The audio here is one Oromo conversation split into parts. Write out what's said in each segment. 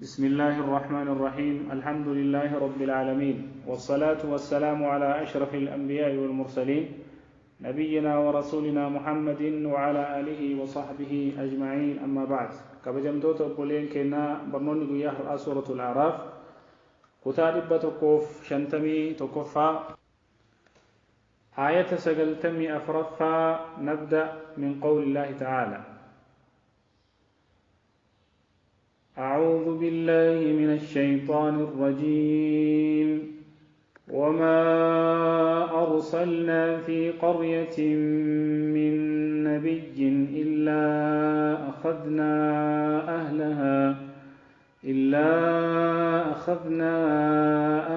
بسم الله الرحمن الرحيم. الحمد لله رب العالمين، والصلاة والسلام على أشرف الأنبياء والمرسلين، نبينا ورسولنا محمد وعلى آله وصحبه أجمعين، أما بعد. كبجمتوت أبولين كنا برنوني قياه سورة الأعراف كتاب تقوف شنتمي تقفى آية سقلتمي أفرفا. نبدأ من قول الله تعالى: أعوذ بالله من الشيطان الرجيم. وما أرسلنا في قرية من نبي إلا أخذنا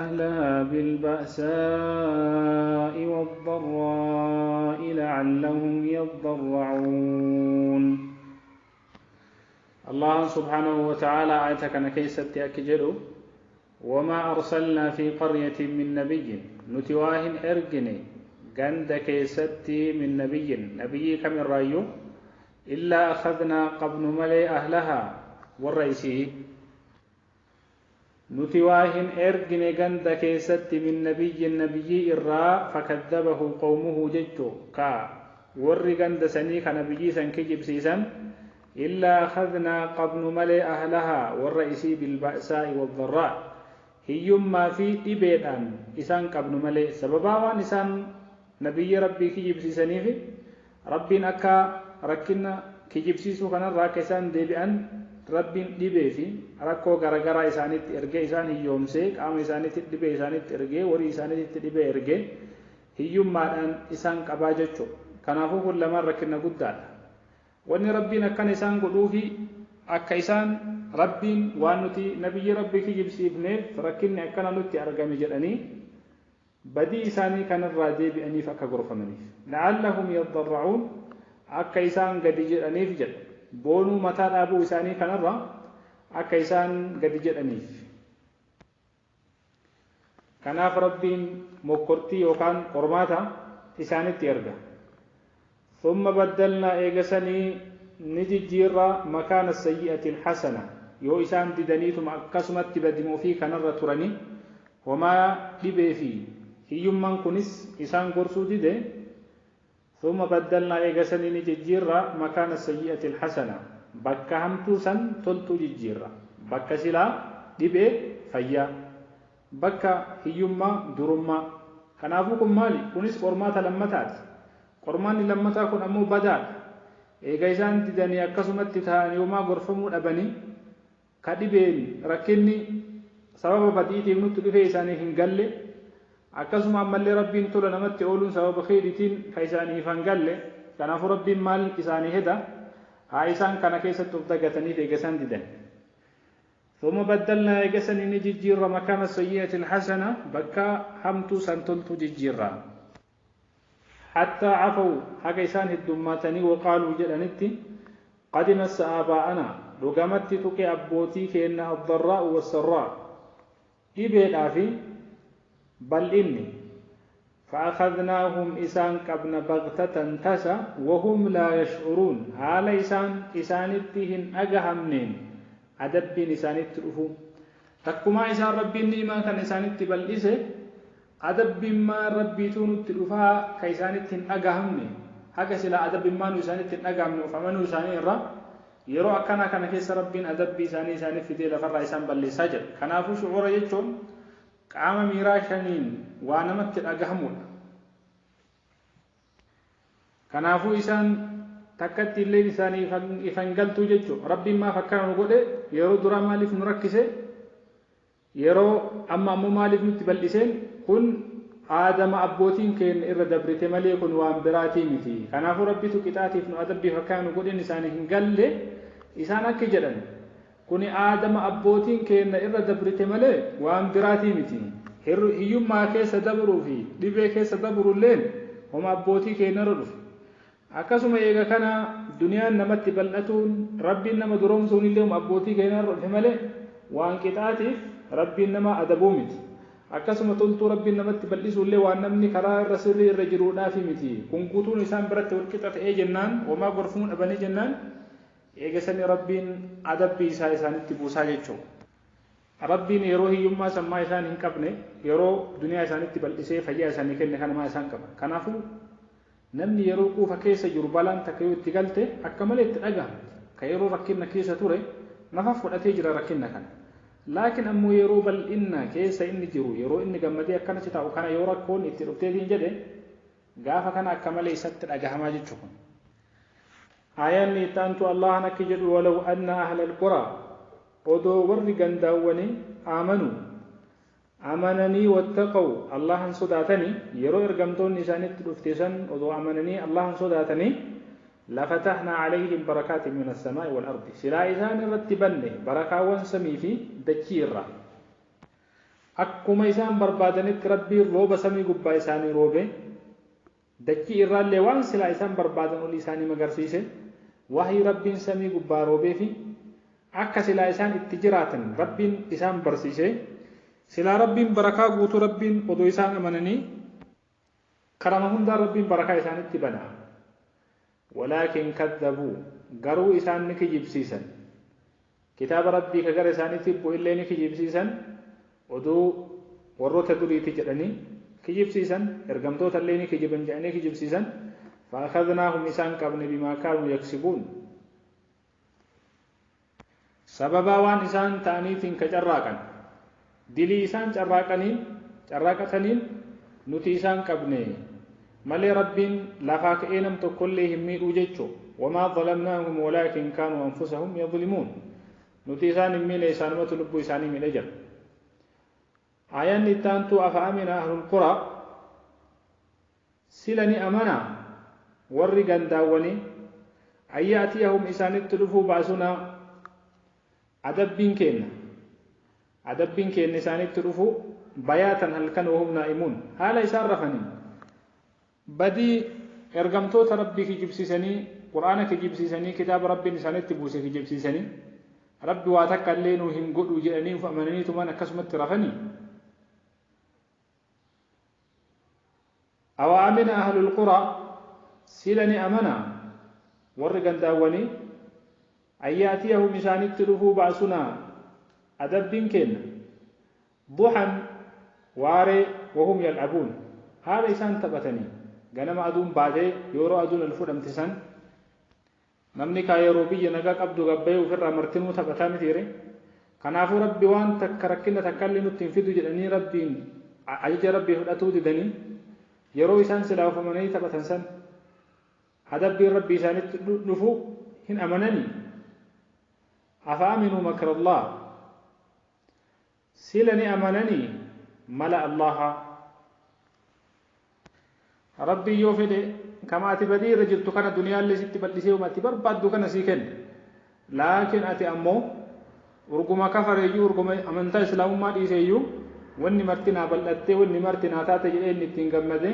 أهلها بالبأساء والضراء لعلهم يضرعون. الله سبحانه وتعالى آية كان كيست أكجلو: وما أرسلنا في قرية من نبي، نتواهن إرجني جند كيستي من نبي، نبي كم الرأيو، إلا أخذنا قبل ملي أهلها والرئيسي. نتواهن إرجني جند كيستي من نبي، نبي إرى فكذبه قومه ججو كا ور جند سني كنبي سن كجب سيسن إلا أخذنا قبل ملي أهلها والرئيسي بالبأساء والضراء. هيما في إبيدان إسان قبل ملي سببا وان إسان نبي ربي كجب سيسنيفي ربي أكا ركنا كجب سيسو كان راكسان ديبئن ربي ديبئ ركو غرغرا إسانيت إرجع إسان هيومسي قام إسانيت ديبئ إسانيت إرجع وري إسانيت ديبئ إرجع هيما أن إسان قباجتشو كنافو كل ما ركنا قدان. وأن ربنا كان إسان قدوفي أكا إسان ربين وأنتي نبي ربي كجب سيبنيف ركني أكنا نتي أرقامي جلاني بدي إساني كان الرادي بأنيف أكا غرفة منيف لعلهم يضرعون أكا إسان قد جلانيف جل بونو متى أبو إساني كان الرا أكا إسان قد جلانيف. كناف ربين مكرتي وكان قرماتا إساني تيرقى. ثم بدلنا إيجسني نجيرا مكان السيئة الحسنة يو إسان ددنيتم أكسمت تبدمو في كنرة ترني وما لبي في هيوم كنس إسان قرسو دده. ثم بدلنا إيجسني نجيرا مكان السيئة الحسنة بكا همتو سن تلتو جيرا بكا سلا لبي فيا بكا هيوم درما كنافوكم مالي كنس قرماتا لما تات قرماني لما تكون أمو بدال إيجا إسان تدني أكسمت تهاني وما غرفمو أبني كدبين ركني سبب بديتي نوت دفي إساني هنقل أكسم أما اللي ربين طول نمت أولون سبب خيرتين كإساني فنقل كنافو ربين مال إساني هدا ها إسان كان كيسة تبدأ في إيجا تدني. ثم بدلنا إيجا نجيجير مكان السيئة الحسنة بكا همتو سنتلتو جيجيرا حتى عفوا حق إسان الدماتني وقالوا جلنتي قد مس آباءنا رقمت تقي أبوتي كأن الضراء والسراء إبن أفي بل إني فأخذناهم إسان قبل بغتة تسا وهم لا يشعرون. هال إسان إسانتهن أجهمنين أدب إسانت رفو تكما إسان ربي النيمان كان إسانت بل إسه أدب ما ربي تونت رفا كيسانتهن أجهمني هكذا سلا أدب ما نسانتهن أجهمني فمن نساني الرا يرو أكنا كان كيس ربين أدب إساني إساني في ديل فرع إسان بل سجد كنافو شعور يجون قام ميراشنين وأنا مت أجهمون كنافو إسان تكت الليل إساني إفنقلتو جتشو ربي ما فكرنا نقوله يرو درا مالف نركسه يرو أما أمو مالف نتبلسين كن آدم أبوتين كن إر دبرت ملي كن وان براتي متي كنافو ربي تكتاتي فنو أدبي فكانوا قد إنساني هنقل إسانا كجرن كن آدم أبوتين كن إر دبرت ملي وان براتي متي هيوم ما كيس دبرو في دبي كيس دبرو الليل هم أبوتي كن رلف أكاسم إيجا كان دنيا نمت بلأتون ربي نما درومسون اللي هم أبوتي كن رلف ملي وان كتاتي ربي نما أدبومت akkasuma toltuu rabbiin namatti bal'isu illee waan namni karaa irra sirrii irra jiruudhaaf miti kun guutuun isaan biratti walqixa ta'ee jennaan homaa gorfamuu dhabanii jennaan eegasanii rabbiin adabbii isaa isaanitti buusaa jechuudha. Rabbiin yeroo hiyyummaa sammaa isaan hin qabne, yeroo duniyaa isaanitti bal'isee fayyaa isaanii kenne kana maa isaan qaba. Kanaafuu namni yeroo quufa keessa jiru balaan takka yoo itti galte akka malee itti dhagahamti. Ka yeroo rakkinna keessa ture nafa fudhatee jira rakkinna kana. Laakiin ammoo yeroo bal'inna keessa inni jiru, yeroo inni gammadee akkanatti taa'u kana yoo rakkoon itti dhufteetiin jedhe, gaafa kana akka malee isatti dhagahamaa jechuu kun. Aayaanni itti aantu Allahan akki jedhu: ولو أن أهل القرى, odoo warri gandaawwanii, آمنوا, amananii, واتقوا, Allahan sodaatanii, yeroo ergamtoonni isaanitti dhufte san odoo amananii Allahan sodaatanii, لفتحنا عليهم بركات من السماء والأرض, silaa isaan irratti banne barakaawwan samii fi dachii irraa. Akkuma isaan barbaadanitti Rabbiin rooba samii gubbaa isaanii roobe, dachii irraallee waan silaa isaan barbaadan ol isaanii magarsiise. Wahii Rabbiin samii gubbaa roobee fi akka silaa isaan itti jiraatan Rabbiin isaan barsiise. Silaa Rabbiin barakaa guutuu, Rabbiin odoo isaan amananii karama hundaan Rabbiin barakaa isaanitti bana. ولكن كذبوا, garuu isaan ni kijibsiisan. Kitaaba Rabbii ka gara isaaniitti bu'illee ni kijibsiisan. Oduu warroota duriiti jedhanii kijibsiisan. Ergamtoota illee ni kijiban jedhanii kijibsiisan. فأخذناهم, isaan qabne, بما كانوا يكسبون, sababaa waan isaan ta'aniitiin ka carraaqan, dilii isaan carraaqaniin, carraaqataniin nuti isaan qabne malee Rabbiin lafaa ka'ee nam tokkollee hin miidhuu jechuu. وما ظلمناهم ولكن كانوا أنفسهم يظلمون. Nuti isaan hin miine, isaanumatu lubbuu isaanii miidhe jira. Aayanni ittaantu: أفأمن أهل القرى, sila ni amanaa warri gandaawwanii, أن يأتيهم, isaanitti dhufuu, بأسنا, adabbiin kenna, adabbiin kenna isaanitti dhufu, بياتا, halkan, وهم نائمون, haala isaan rafaniin? Badii ergamtoota Rabbii kijibsiisanii, Qur'aana kijibsiisanii, kitaaba Rabbiin isaanitti buuse kijibsiisanii, Rabbi waa takka illee nuu hin godhu jedhanii uf amananiitumaan akkasumatti rafanii. أوأمن أهل القرى, sila ni amanaa warri gandaawwanii, أن يأتيهم, isaanitti dhufuu, بأسنا, adabbiin kenna, ضحى, waaree, وهم يلعبون, haala isaan taphatanii? Ganama aduun baatee yeroo aduun ol fudhamte san namni kaa yeroo biyya nagaa qabdu gabbayee ofirraa martinuu taphataa mitiire. Kanaafuu Rabbi waan takka rakkina takka illee nutti hin fidu jedhanii Rabbiin ajaja Rabbii fudhatuu didanii, yeroo isaan silaa ufamanii taphatan san adabbiin Rabbii isaanitti dhufu hin amananii? أفأمنوا مكر الله, sila ni amananii mala Allaha? Rabbii yoo fedhe kama ati badii irra jirtu kana duniyaallee sitti bal'isee ati barbaaddu kana sii kenna. Laakiin ati ammoo urguma kafareeyyuu, urguma amantaa Islaamummaa dhiiseeyyuu, wanni marti naa bal'attee, wanni marti naa taate jedhee inni ittiin gammade,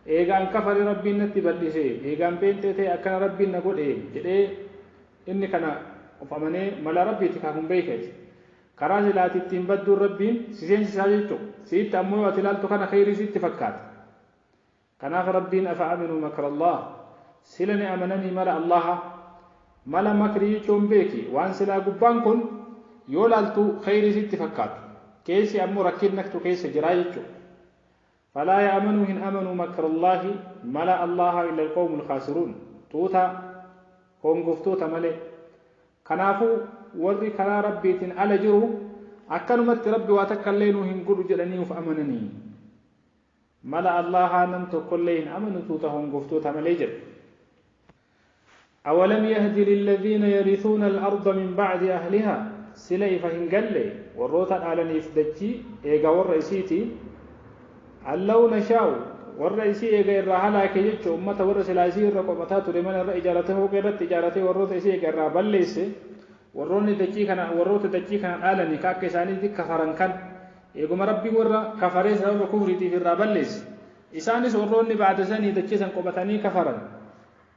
eegaan kafare Rabbiin natti bal'ise, eegaan beenxee ta'e akkana Rabbiin na godhe jedhee inni kana of amanee mala Rabbiiti kaakun beekeeti. Karaa silaati ittiin badduun Rabbiin si seensisaa jechuudha. Siitti ammoo yoo ati ilaaltu kana khayrii sitti fakkaata. Kanaaf Rabbiin: أفأمنوا مكر الله, sila ni amananii mala Allaha? Mala makrii jechuun beeki, waan silaa gubbaan kun yoo laaltu khayrii sitti fakkaatu, keessi ammoo rakkinnaktu keessa jiraa jechuudha. فلا يأمن, hin amanu, مكر الله, mala Allaha, إلا القوم الخاسرون, tuuta hongoftoota malee. Kanaafuu warri karaa Rabbiitiin ala jiru akkanumatti Rabbi waa takka illee nuu hin godhu jedhanii uf amananii, mala Allahaa nam tokkollee hin amanu tuuta hongoftoota malee jedhe. أولم يهد للذين يرثون الأرض من بعد أهلها, sila ifa hin galle warroota dhaalaniif dachii eega warra isiiti, أن لو نشاء, warra isii eega irraa halaake jechuun ummata warra silaa isii irra qomataa ture, mana irra ijaarratee, fooqee irratti ijaarratee, warroota isii eega irraa balleesse, warroonni dachii kana, warroota dachii kana dhaalanii ka akka isaaniitti kafaran kan eeguma Rabbii warra kafaree sababa kufriitiif irraa balleesse, isaanis warroonni baada sanii dachii san qomatanii kafaran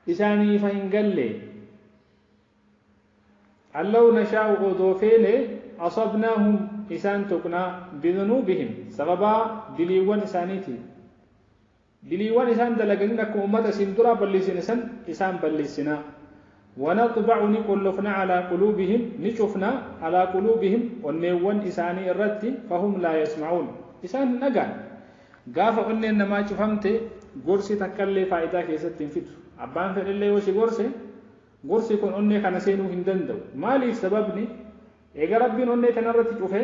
isaanii ifa hin galle? أن لو نشاء, odoo feene, أصبناهم, isaan tuqnaa, بذنوبهم, sababaa diliiwwan isaaniiti, diliiwwan isaan dalaganiin akkuma ummata isin duraa balleessine san isaan balleessinaa. ونطبع نقلفنا على قلوبهم نشوفنا على قلوبهم ونيوان إساني الرد فهم لا يسمعون إسان نقان قاف أني إنما شفمت قرسي تكلي فائدة كيست تنفتو أبان فعل اللي وشي قرسي قرسي كون أني كان سينو هندندو مالي سببني إيقا ربين أني تنرتي شوفي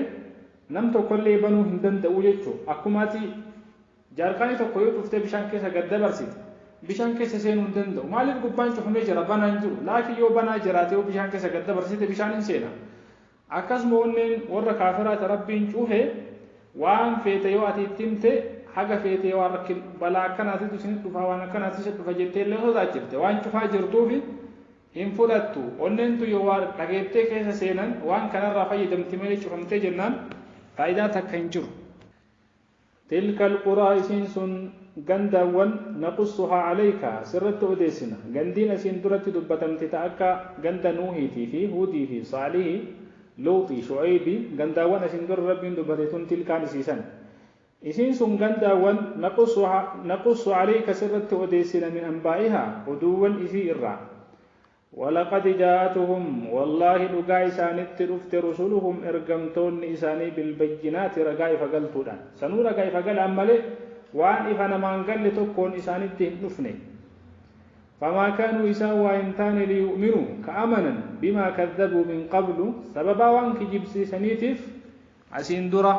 نمتو كل بنو هندندو جيتشو أكوماتي جارقاني تقويو تفتي بشان كيسا قد برسيت bishaan keessa seenuu hin danda'u. Maaliif gubbaan cufamee jira banaa hin jiru. Laakiin yoo banaa jiraate yoo bishaan keessa gad dabarsite bishaan hin seena. Akkasuma onneen warra kaafiraata rabbiin cufe waan feete yoo ati itti himte haga feete waan rakkin balaa akkanaatitu isin dhufa waan akkanaatitu isin dhufa jettee illee sodaachifte waan cufaa jirtuufi hin fudhattu. Onneentu yoo waan dhageettee keessa seenan waan kanarraa fayyadamti malee cufamtee jennaan faayidaa takka hin jiru. تلك القرى إسين سن غندوان نقصها عليك سرت أديسنا غندين أسين درت دبتم تتأكا غند نوحي في هودي في صالح لوطي شعيبي غندوان أسين در ربين دبتتون تلك نسيسن إسين سن غندوان نقص عليك سرت أديسنا من أنبائها عدوا إسي إرى ولقد جاءتهم والله لقاء إسانت رفت رسلهم إرقمتون إساني بالبينات رقاء فقلتودان سنو رقاء فقل أمالي وان إفنا ما انقل تكون إسانت نفني فما كانوا إساء وإنتان ليؤمنوا كأمنا بما كذبوا من قبل سببا وانك جبسي سنيتف عسين درة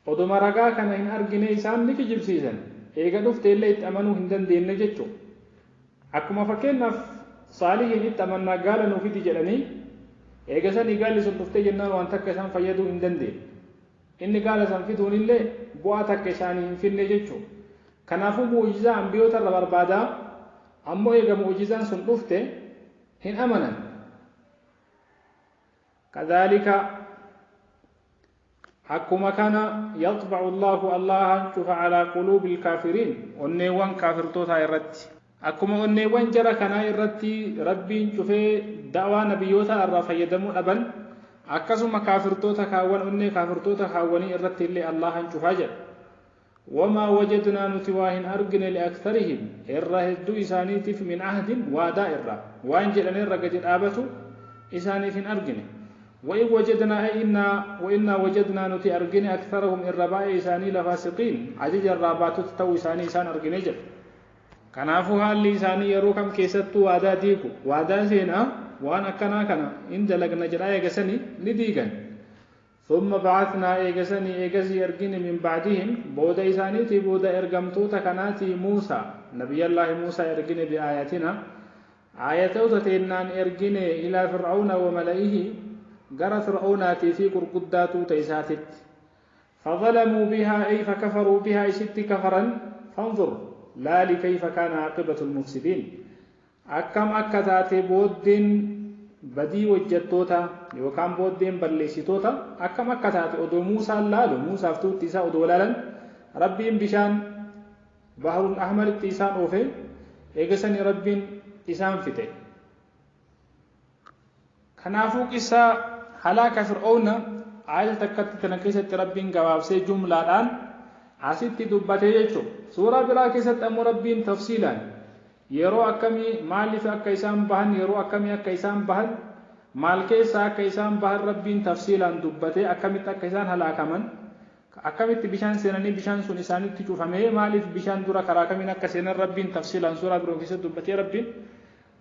قدوم رقاء كان إن أرقني إسان لك جبسي سن إيقا دفت إلا إتأمنوا هندن دين نجتشو أكما فكينا صالحين اتمنى قال نفيد جلني ايغسني قال لسن تفتي جنان وان تكسان فيدو اندندي اني قال سنفيدون اللي بوا تكساني فيني جچو كنافو معجزه انبيوت الربربادا امو ايغا معجزان سن تفتي هن امنا كذلك حكما كان يطبع الله الله شوف على قلوب الكافرين ونيوان كافر توتا يرت akkuma onneewwan jara kanaa irratti rabbiin cufee da'waa nabiyyoota irraa fayyadamuu dhaban akkasuma kaafirtoota kaawwan onnee kaafirtoota kaawwanii irratti illee Allahan cufaa jedha. Wamaa wajadnaa nuti waa hin argine liaktharihim irra hedduu isaaniitiif min ahdin waadaa irraa waan jedhan irra gadi dhaabatu isaaniif hin argine. وإن وجدنا وإنا وجدنا نتي أرجن أكثرهم الرباء إساني لفاسقين عجج الرابات تتو إساني إسان أرجن جل. Kanaafuu haalli isaanii yeroo kam keessattuu waadaa diigu waadaa seenaa waan akkanaa kana in dalagna jedhaa eegasanii ni diigan. Thumma ba'athnaa eegasanii eegasii ergine min ba'dihim booda isaaniitii booda ergamtoota kanaatii Muusaa nabiyyallaahi Muusaa ergine bi'aayatina aayatoota teennaan ergine ilaa fir'auna wa mala'ihi gara fir'aunaatii fi gurguddaatuu ta'e isaatitti. فظلموا بها أي فكفروا بها isitti kafaran فانظر لا لكيف كان عاقبة المفسدين أكم أكتاتي بودين بدي وجدتوتا يوكام بودين بلسيتوتا أكم أكتاتي أدو موسى لالو موسى فتوت تيسا أدو لالا ربين بشان بحر الأحمر تيسان أوفي إيقسني ربين تيسان فتي كنافو قصة هلاك فرعون آية تكتت نكيسة ربين قوابسي جملة الآن asitti dubbatee jechuudha. Suuraa biraa keessatti ammoo rabbiin tafsiilaan yeroo akkamii maaliif akka isaan bahan yeroo akkamii akka isaan bahan maal keessa akka isaan bahan rabbiin tafsiilaan dubbatee akkamitti akka isaan halaakaman akkamitti bishaan seenanii bishaan sun isaanitti cufamee maaliif bishaan dura karaa kamiin akka seenan rabbiin tafsiilaan suuraa biroo keessatti dubbatee rabbiin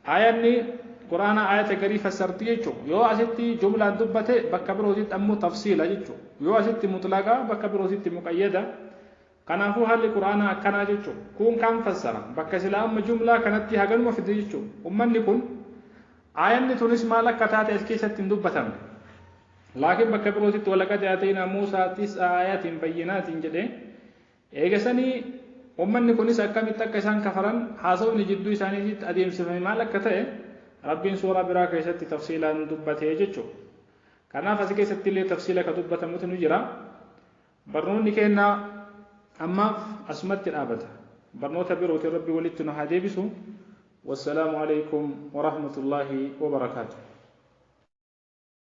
aayanni quraana aayata garii fassarti jechuudha. Yoo asitti jumlaan dubbate bakka birootitti ammoo tafsiila jechuudha. Yoo asitti mutlaqaa bakka birootitti muqayyada. Kanaafuu haalli quraanaa akkanaa jechuudha. Kun kan fassara bakka silaa amma jumlaa kanatti haganuma fide jechuudha. Ummanni kun aayanni tunis maal akka taate as keessatti hin dubbatamne. Laakiin bakka birootitti walaqad aataynaa Muusaa tis'a aayaatin bayyinaatin jedhee eegasanii ummanni kunis akkamitti akka isaan kafaran haasawni jidduu isaaniitti adeemsifame maal akka ta'e rabbiin suuraa biraa keessatti tafsiilaan dubbatee jechuudha. Kanaaf as keessatti illee tafsiila ka dubbatamutu ni jira. Barnoonni kennaa أما أسمت الأبد برنوتا بروتي ربي ولدتنا هديبسو والسلام عليكم ورحمة الله وبركاته.